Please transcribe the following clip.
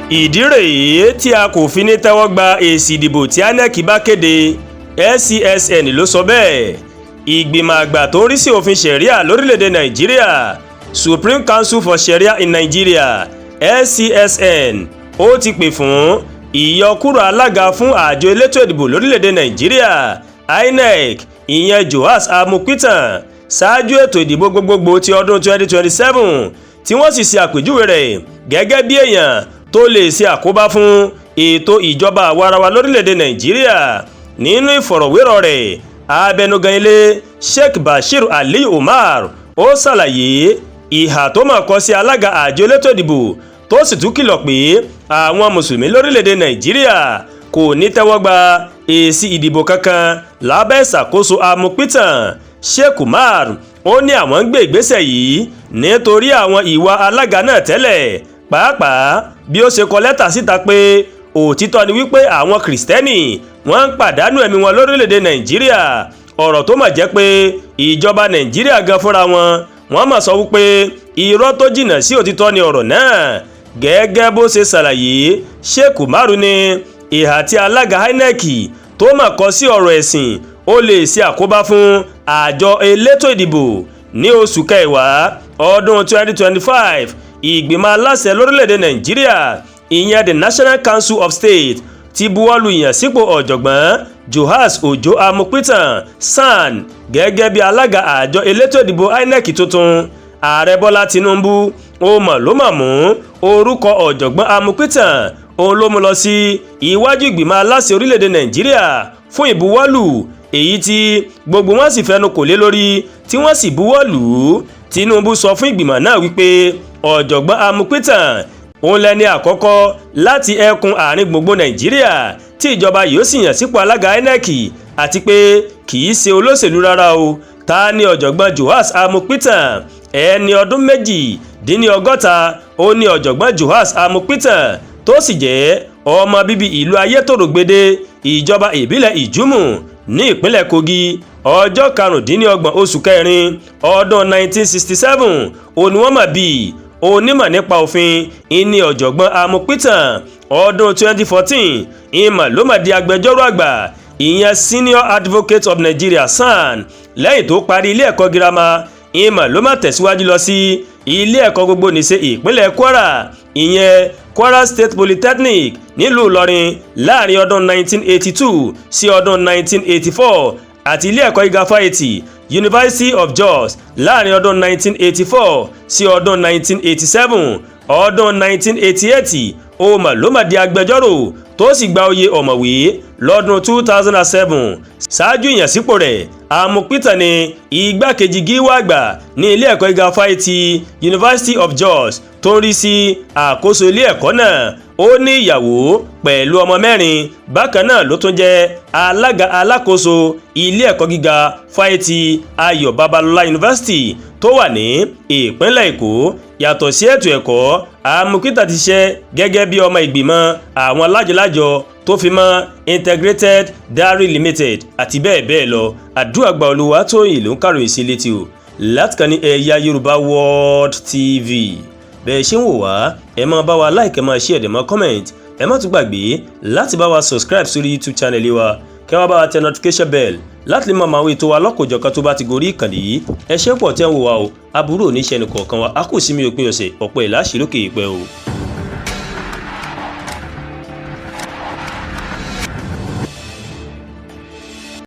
Ìdí rèé tí a kò fi ní tẹ́wọ́ gba èsì ìdìbò tí INEC bá kéde, LCSN ló sọ bẹ́ẹ̀. Ìgbìmọ̀ àgbà tó ń rí sí òfin Sharia lórílẹ̀‐èdè Nàìjíríà, Supreme Council for Sharia in Nigeria, LCSN, ó ti pè fún ìyọkúrò alága fún àjọ elétò ìdìbò lórílẹ̀‐èdè Nàìjíríà, INEC, ìyẹn Joash Amupitan, ṣáájú ètò ìdìbò gbogbogbò ti ọdún 2027, tí wọ́n sì ṣe àpèjúwe rẹ̀ gẹ́gẹ́ bí èèyàn tó lè ṣe àkóbá fún ètò ìjọba àwarawa lórílẹ̀‐èdè Nàìjíríà. Nínú ìfọ̀rọ̀wérọ̀ rẹ̀, abẹnugan ilé Sheikh Bashir Ali Umar ó ṣàlàyé ìhà tó mọ̀ kọ sí alága àjọ elétò ìdìbò, tó sì tún kìlọ̀ pé àwọn Mùsùlùmí lórílẹ̀‐èdè Nàìjíríà kò ní tẹ́wọ́ gba èsì ìdìbò kankan lábẹ́ ìṣàkóso Amúpítàn. Sheikh Umar ó ní àwọn ń gbé ìgbésẹ̀ yìí nítorí àwọn ìwà alága náà tẹ́lẹ̀, pàápàá bí ó ṣe kọ lẹ́tà síta pé òtítọ́ ni wípé àwọn Kìrìsìtẹ́nì wọ́n ń pàdánù ẹ̀mí wọn lórílẹ̀‐èdè Nàìjíríà, ọ̀rọ̀ tó mà jẹ́ pé ìjọba Nàìjíríà gan fúnra wọn, wọ́n mà sọ wípé irọ́ tó jìnnà sí òtítọ́ ni ọ̀rọ̀ náà. Gẹ́gẹ́ bó ṣe ṣàlàyé, Sheikh Umaru ní ìhà tí alága INEC tó mà kọ sí ọ̀rọ̀ ẹ̀sìn ó lè ṣe àkóbá fún àjọ elétò ìdìbò. Ní oṣù kẹwàá ọdún 2025, ìgbìmọ̀ aláṣẹ lórílẹ̀‐èdè Nàìjíríà, ìyẹn the National Council of State, ti buwọ́lu ìyànsípò ọ̀jọ̀gbọ́n Joash Ojo Amupitan SAN gẹ́gẹ́ bí alága àjọ elétò ìdìbò INEC tuntun. Ààrẹ Bọ́lá Tinubu ó mọ̀ ló mọ̀ mú orúkọ ọ̀jọ̀gbọ́n Amupitan, òun ló mú lọ sí iwájú ìgbìmọ̀ aláṣẹ orílẹ̀-èdè Nàìjíríà fún ìbuwọ́lù, èyí tí gbogbo wọn sì fẹnu kò lé lórí, tí wọ́n sì buwọ́lù. Tinubu sọ fún ìgbìmọ̀ náà wípé ọ̀jọ̀gbọ́n Amupitan òun lẹni àkọ́kọ́ láti ẹkùn àárín gbùngbùn Nàìjíríà tí ìjọba yóò sì yàn sípò alága INEC, àti pé kì í ṣe olóṣèlú rárá o. Ta ni ọ̀jọ̀gbọ́n Joash Amupitan? Ẹni ọdún 68 ó ní ọ̀jọ̀gbọ́n Joash Amupitan, tó sì jẹ́ ọmọ bíbí ìlú Ayétòrògbèdè, ìjọba ìbílẹ̀ Ìjúmù ní ìpínlẹ̀ Kogi. Ọjọ́ 25 oṣù kẹrin ọdún 1967 òní wọ́n mọ̀ bíi. Onímọ̀ nípa òfin ìní ọ̀jọ̀gbọ́n Amupitan. Ọdún 2014 ìmọ̀ ló mà di agbẹjọ́rò àgbà, ìyẹn Senior Advocate of Nigeria, SAN. Lẹ́yìn tó parí ilé ẹ̀kọ́ girama, ìmọ̀ ló má tẹ̀síwájú lọ sí ilé ẹ̀kọ́ gbogbo nìṣe ìpínlẹ̀ Kwara, ìyẹn Kwara State Polytechnic nílùú Ìlọrin, láàrin ọdún 1982 sí ọdún 1984, àti ilé ẹ̀kọ́ gíga fáyẹ̀tì University of Jos láàrin ọdún 1984 sí ọdún 1987. Ọdún 1988 ó mà ló mà di agbẹjọ́rò, tó sì gba oyè ọ̀mọ̀wé lọ́dún 2007. Ṣáájú ìyànsípò rẹ̀, Amupitan ní igbákejì gíwá àgbà ní ilé ẹ̀kọ́ gíga fáyẹ̀tì University of Jos tó ń rí sí àkóso ilé ẹ̀kọ́ náà. Ó ní ìyàwó pẹ̀lú ọmọ mẹ́rin. Bákan náà ló tún jẹ́ alága alákòóso ilé ẹ̀kọ́ gíga fáyẹ̀tì Ayọ̀ Babalọ́lá University tó wà ní ìpínlẹ̀ Èkó. Yàtọ̀ sí ètò ẹ̀kọ́, Amupitan ti ṣiṣẹ́ gẹ́gẹ́ bí ọmọ ìgbìmọ̀ àwọn lájọlájọ tó fi mọ́ Integrated Dairy Limited àti bẹ́ẹ̀ bẹ́ẹ̀ lọ. Àdúràgbà Olúwatóyìn ló ń kàròyìn sí létí o látìkànnì Ẹ̀yà Yorùbá World TV. Bẹ́ẹ̀ ṣe ń wò wá, ẹ máa bá wa like, ẹ máa share, ẹ máa comment. Ẹ má tún gbàgbé láti bá wa subscribe sórí YouTube channel wa, kẹ́ wá bá wa tẹ notification bell láti lè máa àwọn ètò wa lọ́kọ̀ọ́jọ̀kan tó bá ti gorí ìkànnì yìí. Ẹ ṣé pọ̀ tẹ́ ń wò wá o. Aburú ò ní ṣe ẹnì kọ̀ọ̀kan wa. A kò sí mi òpin ọ̀sẹ̀ ọ̀pọ̀ ẹ̀ láṣìírókè ìpẹ́ o.